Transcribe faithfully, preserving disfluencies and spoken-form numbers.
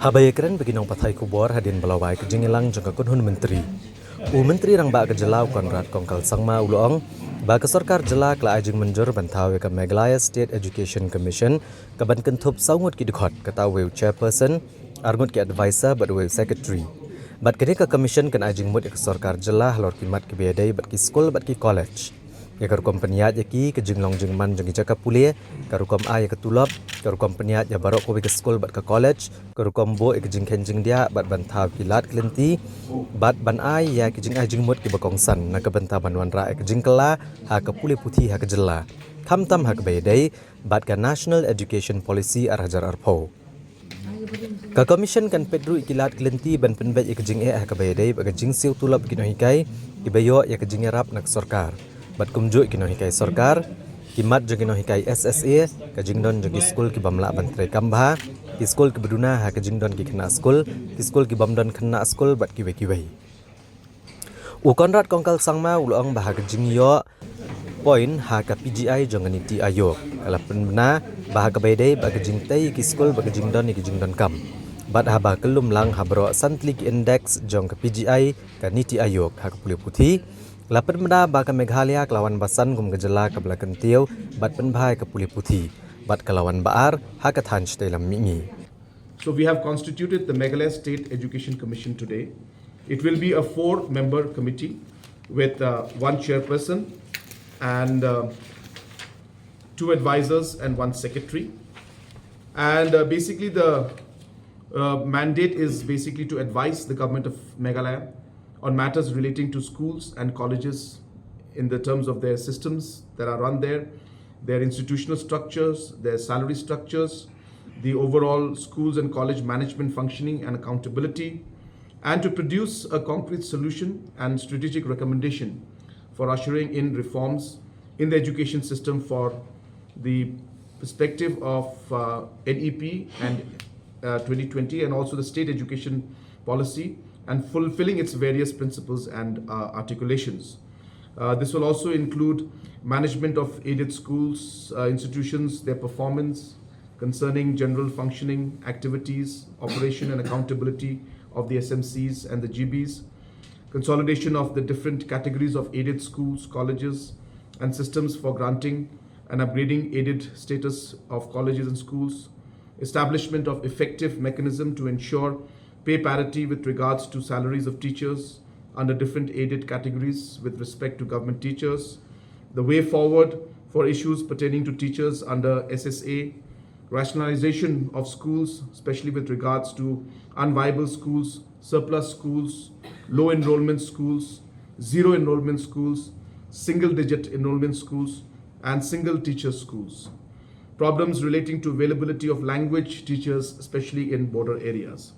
Haba ïakren bad ki nongpathai khubor hadien ba la wai ka jingïalang jong ka kynhun myntri, u Myntri Rangbah ka jylla u Conrad Kongkal Sangma u la ong ba ka sorkar jylla ka la ai jingmynjur ban thaw ïa ka Meghalaya State Education Commission, ka ban kynthup saw ngut ki dkhot, kata uwei u chairperson, ar ngut ki advisor bad uwei u secretary. Bad kane ka commission kan ai jingmut ïa ka sorkar jylla halor ki mat kiba ïadei bad ki skul bad ki college. Ïa ka rukom pynïaid ïa ki, ka jinglong jingman jong ki jaka pule, ka rukom ai ïa ka tulop, ka rukom pynïaid ïa baroh kawei ka skul bad ka college, ka rukom buh ïa ka jingkheiñ jingdiah bad ban thaw ki lad ki lynti, bad ban ai ïa ki jingai jingmut kiba kongsan na ka bynta ban wanrah ïa ka jingkylla ha ka pule puthi ha ka jylla, khamtam ha kaba ïadei bad ka National Education Policy ar hajar arphew. Ka commission kan peit ruh ïa ki lad ki lynti ban pynbeit ïa ka jingeh ha kaba ïadei bad ka jingsiew tulop ki nonghikai kiba ïoh ïa ka jingïarap na ka sorkar. Bad kumjuh ki nonghikai sorkar, ki mat jong ki nonghikai S S A, ka jingdon jong ki skul ki bym lah ban treikam bha, ki skul kiba duna ha ka jingdon ki khynnah skul, ki skul ki bym don khynnah skul bad kiwei kiwei. U Conrad Kongkal Sangma u la ong ba ha ka jingïoh point ha ka P G I jong ka NITI Aayog, ka la pynbna ba ha kaba ïadei bad ka jingtei ïa ki skul bad ka jingdon ïa ki jingdonkam, bad haba kyllum lang ha baroh san tylli ki index jong ka P G I, ka NITI Aayog ha ka pule puthi, la pynbna ba ka Meghalaya ka la wan ba san kum ka jylla kaba la kyntiew bad pynbha ïa ka pule puthi, bad ka la wan ba ar ha ka thaiñ shatei lam mihngi. So we have constituted the Meghalaya State Education Commission today. It will be a four-member committee with, uh, one chairperson and, uh, two advisors and one secretary. And, uh, basically the, uh, mandate is basically to advise the government of Meghalaya on matters relating to schools and colleges in the terms of their systems that are run there, their institutional structures, their salary structures, the overall schools and college management functioning and accountability, and to produce a concrete solution and strategic recommendation for ushering in reforms in the education system for the perspective of, uh, N E P and, uh, twenty twenty, and also the state education policy and fulfilling its various principles and, uh, articulations. Uh, this will also include management of aided schools, uh, institutions, their performance, concerning general functioning, activities, operation and accountability of the S M Cs and the G Bs, consolidation of the different categories of aided schools, colleges, and systems for granting and upgrading aided status of colleges and schools, establishment of effective mechanism to ensure pay parity with regards to salaries of teachers under different aided categories with respect to government teachers, the way forward for issues pertaining to teachers under S S A, rationalization of schools, especially with regards to unviable schools, surplus schools, low enrollment schools, zero enrollment schools, single digit enrollment schools, and single teacher schools. Problems relating to availability of language teachers, especially in border areas.